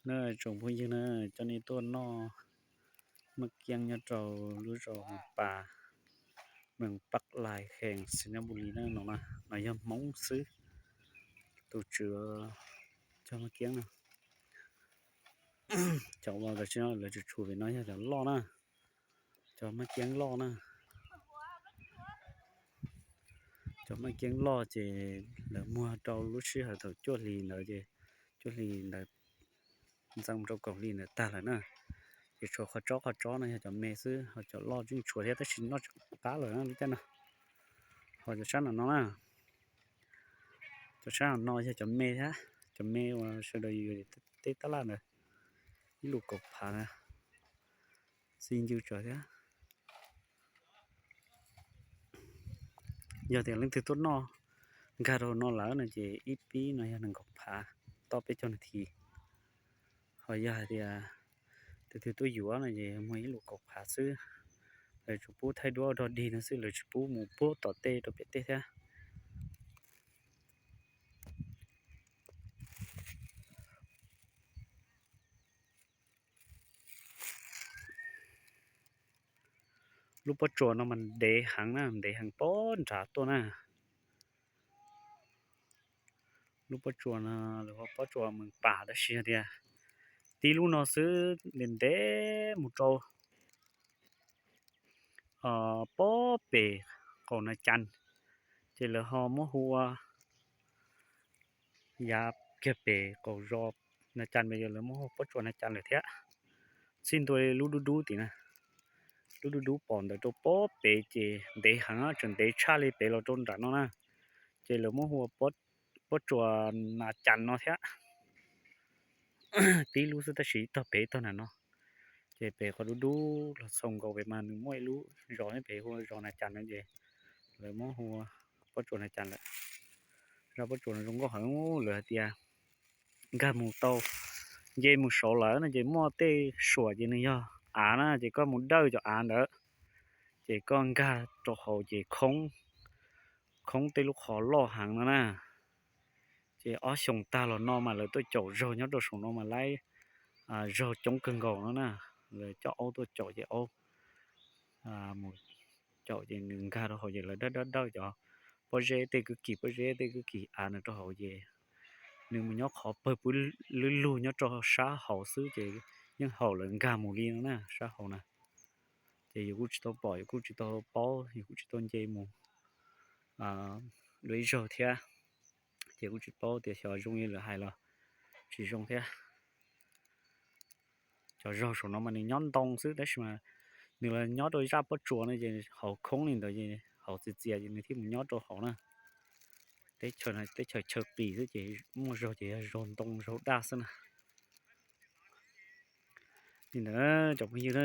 Na tsoom phooj ywg na, coj nej tuaj noj maj kiab nyob rau lub zos Moos Pas, Moos Paj Lais, khees Xais Nyab Npus Lis na no na. No yog Hmoob xwb tus tswv cog maj kiab no. Cov uas tam sim no lawv tsuas tshuav pem no yog cov loj na, cov maj kiab loj na. Cov maj kiab loj ces lawv muag rau lub sij hawm thaum cuaj hlis ntawd ces, cuaj hlis ntawd ntxeev rau kaum hlis ntawd tag lawm na. Ces tshuav qhov tsob qhov tsob no yog cov me xwb, ho cov loj yeej tshuav thiab tab sis noj tsis qab lawm na lub caij no. Ho cov sab no no na, cov sab no no yog cov me thiab, cov me uas sawv daws yuav teb tab laj ntawd, ib lus kaum phav na, txi ncw tsawv thiab. Yog tias leej twg tuaj noj nkag rau no lawm no ces ib pib no yog nees nkaum phav, toj peb caug nas this. Ho yog hais tias tus twg tuaj yuav no ces muag ib lus kaum phav xwb. Lawv tsuas pub thaij duab rog dig no xwb, lawv tsis pub mus puag tom tej rau pem tej thiab. Lub pob tsuas no mas ntev heev na, ntev heev pob nrad tuaj na. Lub pob tsuas no lawv hu pob tsuas Moos Pas tab sis tias tib lub no xwb, ntev ntev mus rau pob pem qaum Nas Cas, ces lawv ho muab hu ua, yav kiag pem qaum zos Nas Cas mas lawv muab hu ua pob tsuas Nas Cas lawm thiab. Txij ntua lub dub dub tim na, lub dub dub pom ntawd rau pob pem ces ntev heev, tseem ntev tshaj li pem los rau nram no na, ces lawv muab hu ua pob tsuas Nas Cas no thiab. Tib lub xwb tab sis ib tog pem ib tog nram no, ces pem qhov dub dub los txhaus nkaus pem mas nws muaj ib lub zos nyob pem hu ua zos Nas Cas no ces lawv muab hu ua pob tsuas Nas Cas lawm. Zaj pob tsuas no zoo nkauj heev, lawv hais tias nkag mus tau, nce mus saud lawm no ces muaj tej suam ces nws yog av na, ces koj mus dawj cov av ntawd, ces koj nkag rau hauv ces khoob, khoob tej lub qhov loj heev no na. Ces ob xyoos tag los no mas lawv tuaj caum zaug nyob rau saum no mas laib zaug coob kawg nkaus no na. Lawv coj aub tuaj caum ces aub mus caum ces nws nkag rau hauv ces lawv dawj dawj dawj cov pob zeb tej kwv kis, pob zeb tej kwv kis av no rau hauv ces nws mus nyob qhov pawg pwb lwb lug nyob rau sab hauv xwb ces yeej haum lawv nkag mus li no na sab hauv na. Ces yus kuj tsis tau pom, yus kuj tsis tau paub, yus kuj tsis tau nce mus dua ib zaug thiab, ces kuj tsis paub tias xyov zoo li lawv hais los tsis zoo thiab. Cov zaug saum no mas nws nyob ntoo xwb tab sis mas nws los nyob rau zaj pob tsuas no ces hauv khoob li ntawd ces hauv txias txias ces nws thiaj mus nyob rau hauv na. Teb chaws no teb chaws chaw qis xwb ces muaj zaug ces yog zaug ntoo zaug daj xwb na. Li ntawd cov phooj ywg,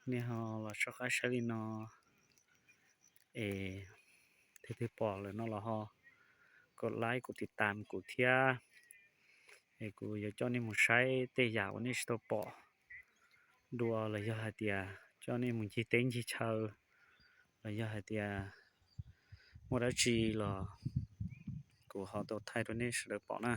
nej ho los soj qab saib li no es, leej twg pom lawm no los ho kom like kom tiv tam kuv thiab, es kuv yuav coj nej mus saib tej yam uas nej tsis tau pom dua los yog hais tias coj nej mus ncig teb ncig chaw los yog hais tias muaj dab tsi los kuv ho tau thaij rau nej sawv daws pom na.